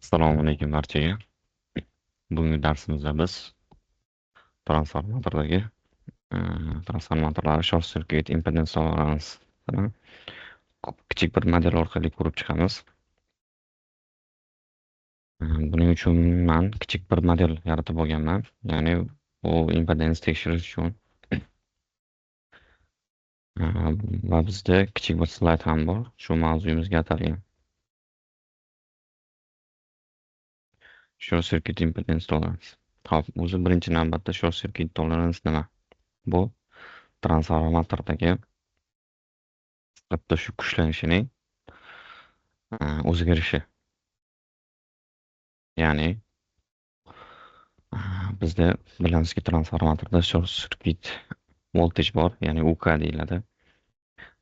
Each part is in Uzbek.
Assalomu alaykum barchaga. Bugungi darsimizda biz transformatordagi transformatorlar short circuit impedance tolerance kichik bir model orqali ko'rib chiqamiz. Buning uchun man kichik bir model yaratib olganman. Ya'ni bu impedance tekshirish uchun. Va bizda kichik bir slayd ham bor, shu mavzuyimizga atalgan. Short circuit impedance tolerance. Xo'p, o'zi birinchi navbatda short circuit tolerance nima? Bu transformatordagi shu kuchlanishining o'zgarishi. Ya'ni bizda bilamizki, transformatorda short circuit voltage bor, ya'ni UK deyiladi.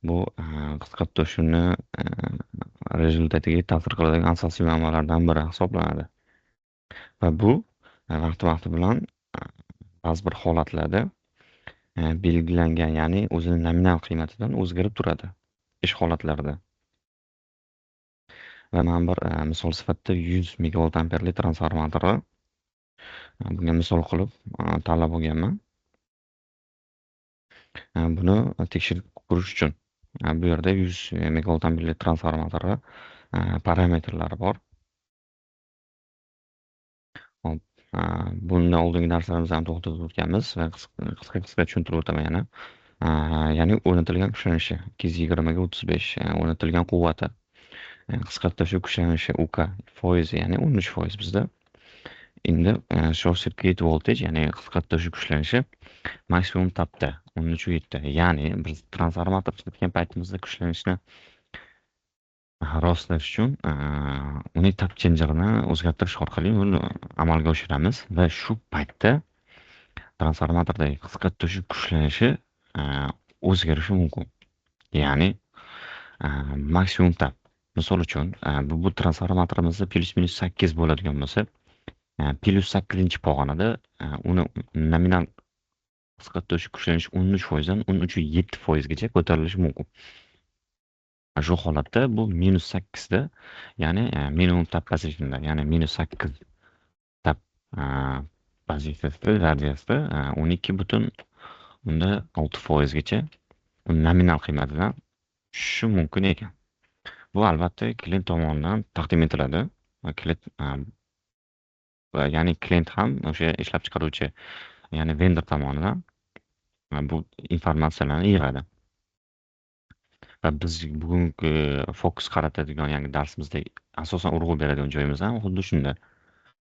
Bu qisqa tushuni rezultatiga ta'sir qiladigan asosiy manbalardan biri hisoblanadi. Va bu vaqti-vaqti bilan ba'zi bir holatlarda belgilangan, ya'ni o'zini nominal qiymatidan o'zgarib turadi ish holatlarida. Va man bir misol sifatida 100 megavolt amperli transformatorni bunga misol qilib tanlab olganman. Buni tekshirib ko'rish uchun bu yerda 100 megavolt amperli transformatorni parametrlari bor. Hop, bundan oldingi darslarimizda ham to'xtatib o'tganmiz va qisqa-qisqa tushuntirib o'taman yana. Ya'ni o'rnatilgan kuchlanishi 220 ga 35, o'rnatilgan quvvati, qisqartirish kuchlanishi UK foizi, ya'ni 13% bizda. Endi short circuit voltage, ya'ni qisqartirish kuchlanishi maksimum tapda 13,7. Ya'ni biz transformator ishlatgan paytimizda kuchlanishni rostlash uchun uning tap changerini o'zgartirish orqali uni amalga oshiramiz va shu paytda transformatordagi qisqa tutashuv kuchlanishi o'zgarishi mumkin. Ya'ni maksimum tap. Misol uchun, bu transformatorimizda plyus minus 8 bo'ladigan bo'lsa, plyus 8 pog'onada uni nominal qisqa tutashuv kuchlanishi 13% dan 13,7% gacha ko'tarilishi mumkin. Shu holatda bu minus 8da, ya'ni minimum tap pozitsiyada, ya'ni minus 8 tap pozitsiyasida, radiusda 12,6% gacha nominal qiymatidan tushishi mumkin ekan. Bu albatta klient tomonidan taqdim etiladi. Klient, ya'ni klient ham o'sha ishlab chiqaruvchi, ya'ni vendor tomonidan bu informatsiyalarni yig'adi. Va biz bugungi fokus qaratadigan, ya'ni darsimizda asosan urg'u beradigan joyimiz ham xuddi shunda.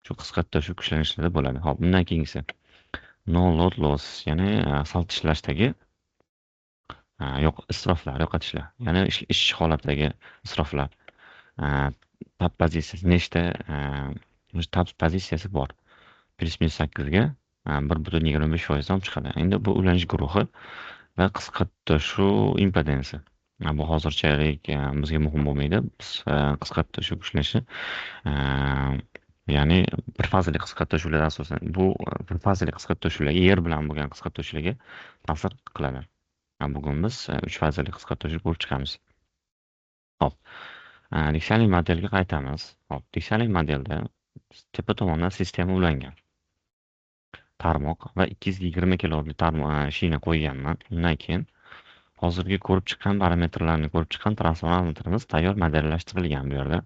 Shu qisqa tutashuv kuchlanishlarda bo'ladi. Xo'p, bundan keyingisi no load loss, ya'ni salt ishlashdagi yo'q isroflar, yo'qotishlar. Ya'ni ish holatidagi isroflar. Tap pozitsiyasi nechta tap pozitsiyasi bor. Plyus minus 8 ga 1,25% dan chiqadi. Endi bu ulanish guruhi va qisqa tutashuv impedansi. Bu hozirchalik bizga muhim bo'lmaydi. Biz qisqa tutashuv kuchlanishi, ya'ni bir fazali qisqa tutashuvlar, asosan bu bir fazali qisqa tutashuvlarga, yer bilan bo'lgan qisqa tutashuvlarga ta'sir qiladi. Bugun biz uch fazali qisqa tutashuv ko'rib chiqamiz. Xo'p, Dixali modelga qaytamiz. Xo'p, Dixali modelda tepa tomondan sistema ulangan. Tarmoq va 220 kilovoltli tarmoq shina qo'yganman. Undan keyin hozirgi ko'rib chiqqan parametrlarni ko'rib chiqqan transformatorimiz tayyor modellashtirilgan bu yerda.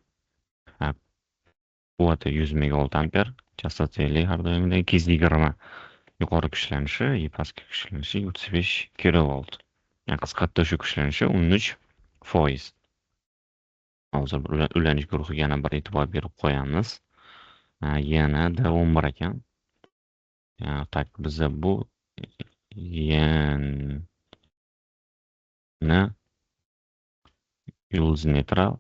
Quvvati 100 megavolt amper, chastotali har doimgidek 220 yuqori kuchlanishi, pastki kuchlanishi 35 kilovolt. Ya'ni qisqa tutashuv kuchlanishi 13%. Hozir ulanish guruhiga yana bir e'tibor berib qo'yamiz. Yana D11 ekan. Tak, bizda bu N yulduz neytral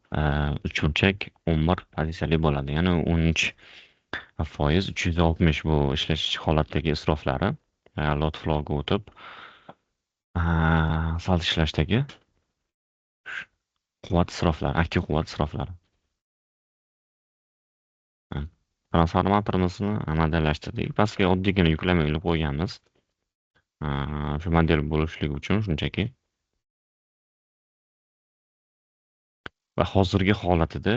uchburchak 11 pozitsiyali bo'ladi. Ya'ni 13% 360 bu ishlash holatdagi isroflari load flowga o'tib salt ishlashdagi quvvat isroflari, aktiv quvvat isroflari. Transformatorimizni modellashtirdik. Pastga oddiygina yuklama ilib qo'yganmiz. Shu model bo'lishligi uchun shunchaki. Va hozirgi holatida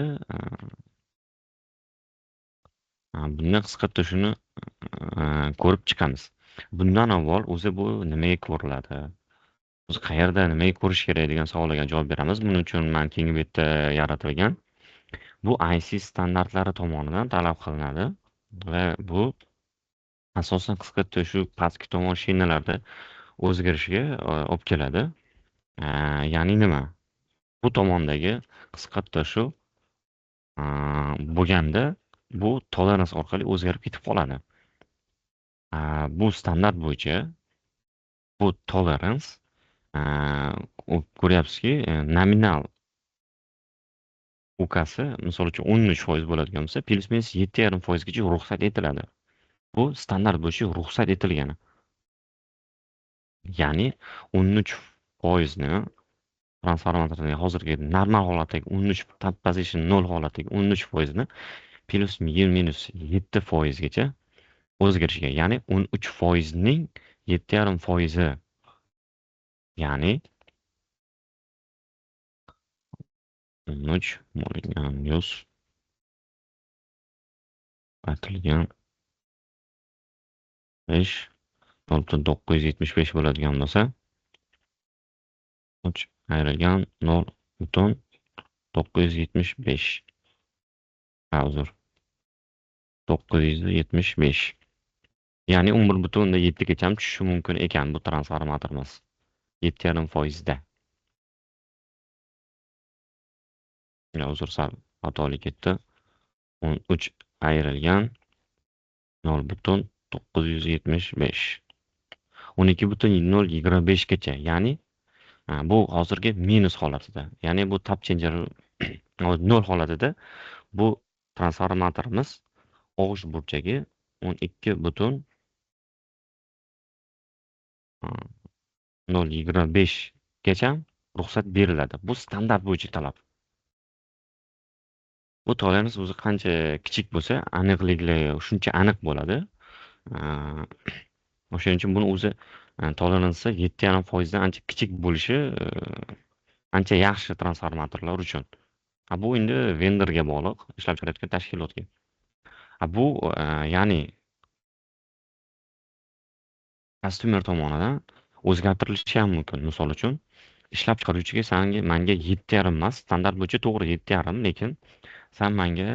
Bunda qisqa shuni ko'rib chiqamiz. Bundan avval o'zi bu nimaga ko'riladi? O'zi qayerda nimaga ko'rish kerak degan savolga javob beramiz. Buning uchun men keyingi betda yaratilgan. Bu IC standartlari tomonidan talab qilinadi va bu asosan qisqa shu pastki tomon shinalarda o'zgarishiga olib keladi. Ya'ni nima? Bu tomondagi qisqa tutashuv bo'lganda bu tolerans orqali o'zgarib ketib qoladi. Bu standart bo'yicha bu tolerans ko'ryapsizki, nominal ukasi misol uchun 13% bo'ladigan bo'lsa, plyus minus 7,5% gacha ruxsat etiladi. Bu standart bo'yicha ruxsat etilgani. Ya'ni 13% ni transformatorning hozirgi normal holatdagi 13 tap position 0 holatdagi 13% ni plyus minus 7% gacha o'zgarishiga, ya'ni 13% ning 7,5%, ya'ni 13 bo'lingan 100 aytilgan 5 0,975 bo'ladigan bo'lsa, 3 ayrilgan 0,975. Ha, uzr. 975. Ya'ni 11,7 gacha ham tushishi mumkin ekan bu transformatorimiz. 7,5% da. Ya, uzr, sal xatolik ketdi. 13 ayrilgan 0,975. 12,025 gacha, ya'ni bu hozirgi minus holatida. Ya'ni bu tap changer 0 holatida bu transformatorimiz og'ish burchagi 12,025 gacha ruxsat beriladi. Bu standart bo'yicha talab. Bu tolerans o'zi qancha kichik bo'lsa, aniqligi shuncha aniq bo'ladi. O'shaning uchun buni o'zi toleransi 7,5% dan ancha kichik bo'lishi ancha yaxshi transformatorlar uchun. Bu endi vendorga bog'liq, ishlab chiqarayotgan tashkilotga. Bu ya'ni customer tomonidan o'zgartirilishi ham mumkin. Misol uchun, ishlab chiqaruvchiga sanga menga 7,5 emas, standart bo'yicha to'g'ri 7,5, lekin san menga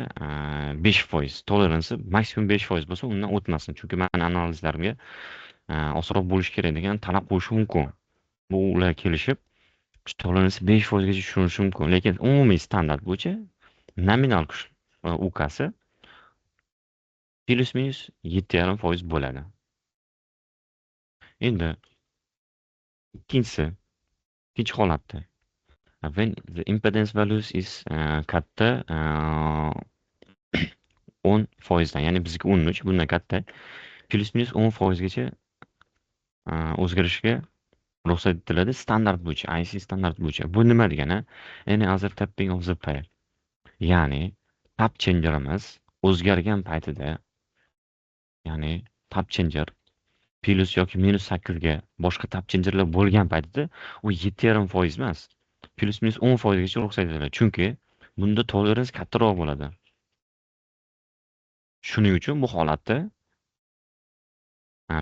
5% toleransi maksimum 5% bo'lsa, undan o'tmasin. Chunki meni analizlarimga osonroq bo'lishi kerak degan talab qo'yishi mumkin. Bu ular kelishib, toleransi 5% gacha tushirishi mumkin, lekin umumiy standart bo'yicha nominal kuch ukasi plyus minus 7,5% bo'ladi. Endi ikkinchisi, ikkinchi holatda when the impedance values is katta 10% dan, ya'ni bizniki 13, bundan katta, plyus minus 10% gacha o'zgarishga ruxsat etiladi standart bo'yicha, IC standart bo'yicha. Bu nima degani? Any other tapping of the pair. Ya'ni tap changerimiz o'zgargan paytida, ya'ni tap changer plyus yoki minus 8 ga boshqa tap changerlar bo'lgan paytida u 7,5% emas, plyus minus 10% gacha ruxsat etiladi. Chunki bunda tolerans kattaroq bo'ladi. Shuning uchun bu holatda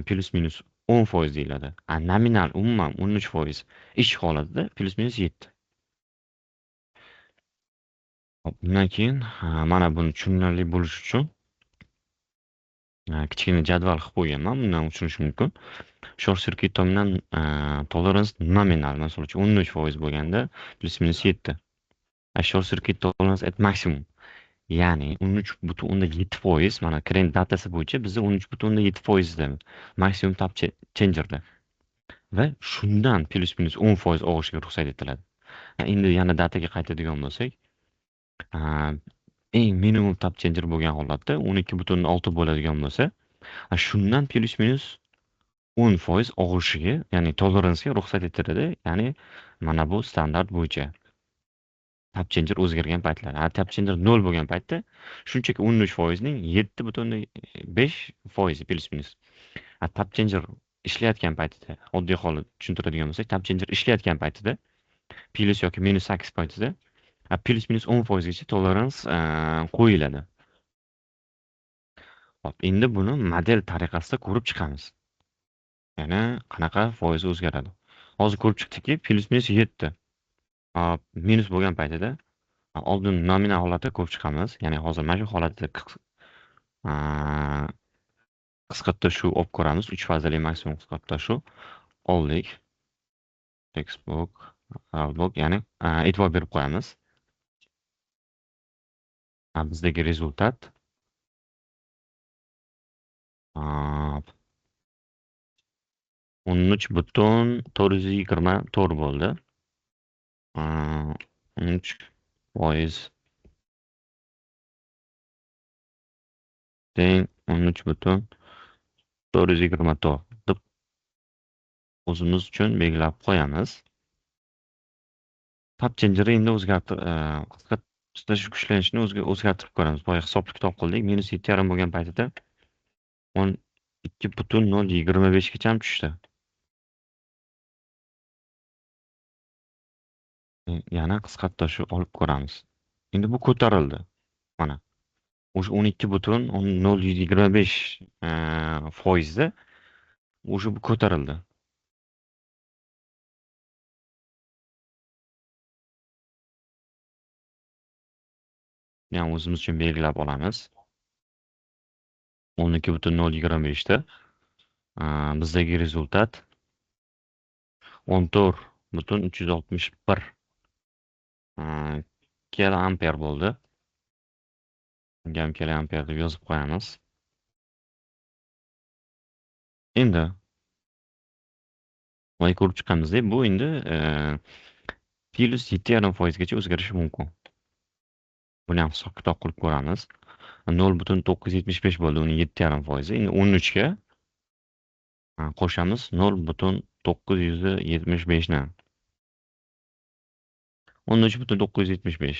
plyus minus 10% deyiladi. Nominal umuman 13% ish holatida plyus minus 7. Hop, bundan keyin mana buni tushunarli bo'lishi uchun kichkina jadval qilib qo'yganman. Bundan tushunish mumkin. Short circuit tomondan tolerance nominal, misol uchun 13% bo'lganda plyus minus 7. Short circuit tolerance at maximum, ya'ni 13,7%, mana current datasi bo'yicha bizda 13,7% da maksimum tap changerda. Va shundan plyus minus 10% og'ishga ruxsat etiladi. Endi yana dataga qaytadigan bo'lsak, eng minimum tap changer bo'lgan holatda 12,6 bo'ladigan bo'lsa, shundan plyus minus 10% og'ishiga, ya'ni toleransga ruxsat etiladi. Ya'ni mana bu standart bo'yicha tap changer o'zgargan paytlar. Tap changer 0 bo'lgan paytda shunchaki 13% ning 7,5% plyus minus. Tap changer ishlayotgan paytida, oddiy holat tushuntiradigan bo'lsak, tap changer ishlayotgan paytida plyus yoki minus 8 paytida plyus minus 10% gacha tolerans qo'yiladi. Hop, endi buni model tariqasida ko'rib chiqamiz. Ya'ni qanaqa foiz o'zgaradi. Hozir ko'rib chiqdikki, plyus minus 7. Hop, minus bo'lgan paytida oldin nominal holatda ko'rib chiqamiz. Ya'ni hozir mana shu holatda qisqa tutashuv olib ko'ramiz. 3 fazali maksimum qisqa tutashuv oldik. Textbook, Outlook, ya'ni e'tibor berib qo'yamiz. Bizdagi rezultat 13,424 bo'ldi. 13% teng 13,424 deb o'zimiz uchun belgilab qo'yamiz. Tap changerni endi o'zgartir, qisqa tutashuv kuchlanishini o'zgartirib ko'ramiz. Boya hisob kitob qildik. Minus yetti yarim bo'lgan paytida 12,025 gacha ham tushdi. Yana qisqa tutashuv olib ko'ramiz. Endi bu ko'tarildi. Mana. O'sha 12,025 foizda o'sha bu ko'tarildi. Ya'ni o'zimiz uchun belgilab olamiz. 12,025 da bizdagi rezultat 14,361 kiloamper bo'ldi. Bunga ham kiloamper deb yozib qo'yamiz. Endi boya ko'rib chiqqanimizdek, bu endi plyus yetti yarim foizgacha o'zgarishi mumkin. Buni ham hisob kitob qilib ko'ramiz. 0,975 bo'ldi, uning yetti yarim foizi. Endi o'n uchga qo'shamiz 0,975ni. 13,975.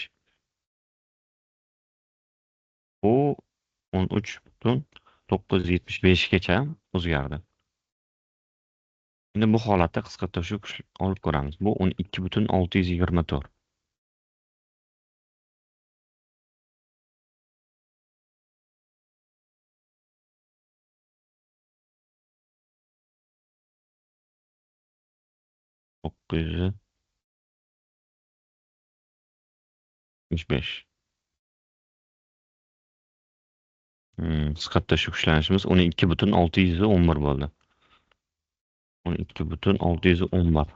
Bu 13,975 gacha o'zgardi. Endi bu holatda qisqa tutashuv olib ko'ramiz. Bu 12,624. 975. Qisqa tutashuv kuchlanishimiz 12,611 bo'ldi. 12,611.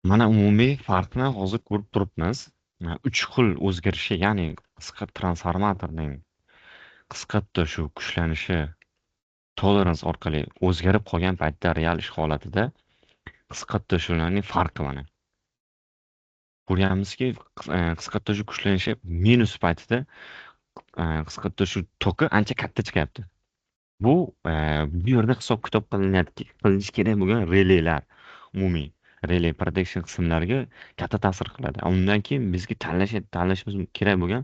Mana umumiy farqni hozir ko'rib turibmiz. 3 xil o'zgarishi, ya'ni qisqa transformatorning qisqa tutashuv kuchlanishi tolerans orqali o'zgarib qolgan paytda real ish holatida qisqa tutashuvlarning farqi mana. Ko'ryapmizki, qisqa tutashuv kuchlanishi minus paytida qisqa tutashuv toki ancha katta chiqyapti. Bu yerda hisob-kitob qilinishi kerak bo'lgan relelar, umumiy rele protection qismlariga katta ta'sir qiladi. Undan keyin bizga tanlashimiz kerak bo'lgan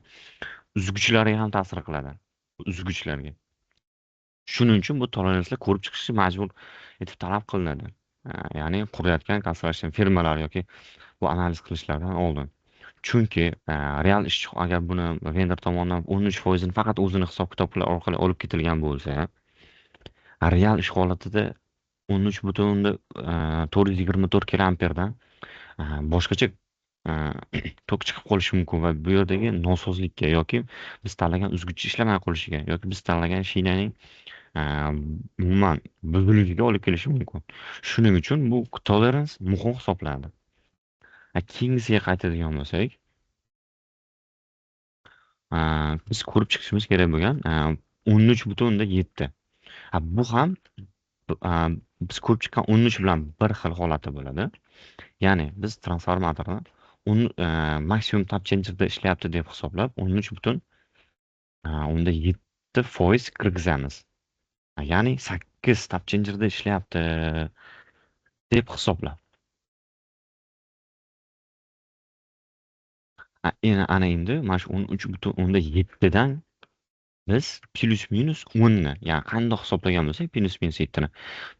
uzguchlarga ham ta'sir qiladi. Uzguchlarga. Shuning uchun bu toleranslar ko'rib chiqishi majbur etib talab qilinadi. Ya'ni qurayotgan construction firmalar yoki bu analiz qilishlardan oldin. Chunki real ishchi agar buni vendor tomonidan 13% faqat o'zini hisob-kitoblar orqali olib ketilgan bo'lsa, real ish holatida o'n uch butun 424 kiloamperdan boshqacha tok chiqib qolishi mumkin va bu yerdagi nosozlikka yoki biz tanlagan uzguchi ishlamay qolishiga yoki biz tanlagan shinaning umuman buzilishiga olib kelishi mumkin. Shuning uchun bu tolerans muhim hisoblanadi. Keyingisiga qaytadigan bo'lsak, biz ko'rib chiqishimiz kerak bo'lgan 13,7. Bu ham biz ko'rib chiqqan 13 bilan bir xil holati bo'ladi. Ya'ni biz transformatorni maksimum tap changerda ishlayapti deb hisoblab 13,7% kirgizamiz. Ya'ni 8 tap changerda ishlayapti deb hisoblab. Ana endi mana shu 13,7 dan Biz plus-minus 10 ni, ya'ni qanday hisoblagan bo'lsak, plus-minus 7 ni,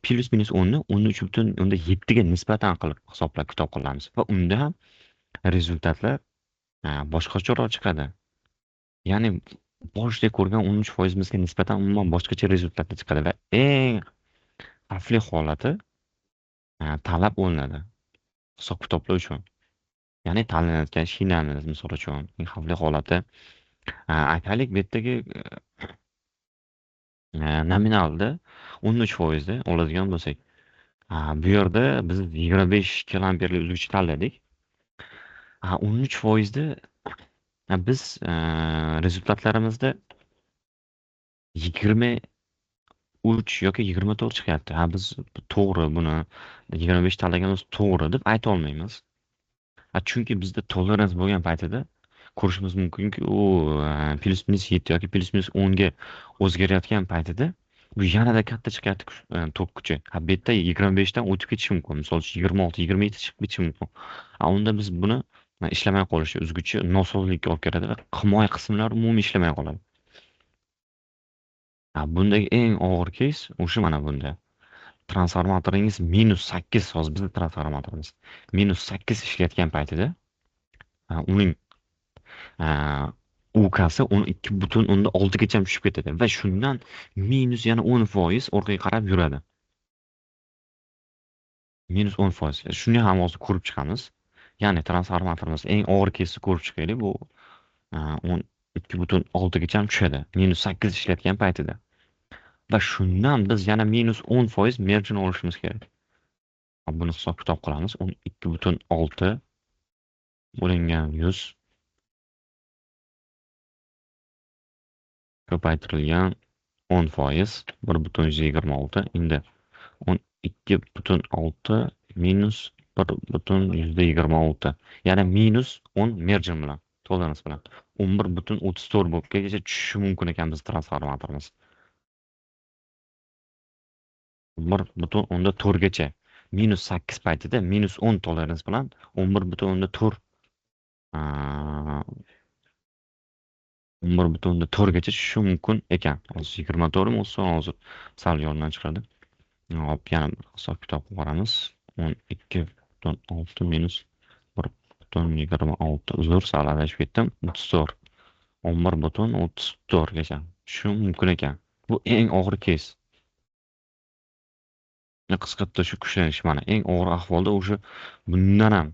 plus-minus 10 ni 13,7 ga nisbatan qilib hisoblab kitob qilamiz va unda ham rezultatlar boshqacharoq chiqadi. Ya'ni boshida ko'rgan 13%imizga nisbatan umuman boshqacha rezultatlar chiqadi va eng xavfli holati talab olinadi hisob-kitoblar uchun. Ya'ni tanlanayotgan shinamiz misol uchun eng xavfli holati, aytaylik, bu yerdagi nominalda 13% da oladigan bo'lsak, bu yerda biz 25 kiloamperli uzgich tanladik. 13% da biz rezultatlarimizda 23 yoki 24 chiqyapti. Ha, biz to'g'ri buni 25 tanlaganimiz to'g'ri deb ayta olmaymiz. Chunki bizda tolerans bo'lgan paytida ko'rishimiz mumkinki, u plus-minus 7 yoki plus-minus 10 ga o'zgarayotgan paytida bu yanada katta chiqyapti tok kuchi. Ha, bu yerda 25 dan o'tib ketishi mumkin. Misol uchun 26, 27 chiqib ketishi mumkin. Unda biz buni ishlamay qolishi, uzguchi nosozlikka olib keladi va himoya qismlari umumiy ishlamay qoladi. Bundagi eng og'ir keys o'sha mana bunda. Transformatoringiz minus 8, hozir bizning transformatorimiz minus 8 ishlayotgan paytida, uning UKsi 12,6 gacha tushib ketadi va shundan minus yana 10% orqaga qarab yuradi. Minus 10%. Shuni ham hozir ko'rib chiqamiz. Ya'ni transformatorimiz eng og'ir keysni ko'rib chiqaylik. Bu 12,6 gacha tushadi. Minus 8 ishlayotgan paytida. Va shundan biz yana minus 10% margin olishimiz kerak. Buni hisob-kitob qilamiz. 12,6 bo'lingan 100 ko'paytirilgan 10% 1,26. Endi 12,6 minus 1,26. Ya'ni minus 10 margin bilan, tolerans bilan 11,34 bo'lib kelgacha tushishi mumkin ekan biz transformatorimiz. 1,4 gacha minus 8 paytida minus 10 tolerans bilan 11,4, 11,4 gacha tushishi mumkin ekan. Hozir 24 bo'lsa, hozir sal yondan chiqadi. Hop, yana bir hisob-kitob qilib ko'ramiz. 12,6 minus 1,26. Uzr, sal adashib ketdim. 34. 11,34 gacha tushishi mumkin ekan. Bu eng og'ir keys. Qisqatda shu kuchlanish mana eng og'ir ahvolda o'sha bundan ham,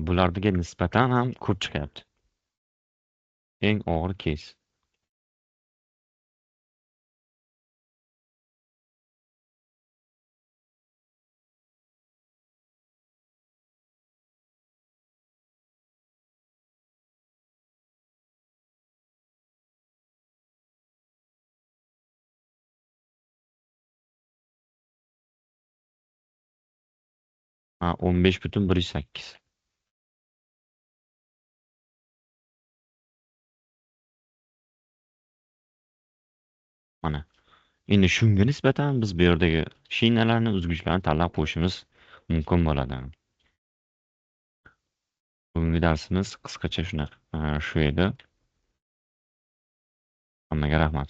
bularga nisbatan ham ko'p chiqyapti. Eng og'ir keys. 15,108. Mana. Endi shunga nisbatan biz bu yerdagi shinalarni, uzgichlarni tanlab qo'yishimiz mumkin bo'ladi. Bugungi darsimiz qisqacha shunaqa, shu edi. Hammaga rahmat.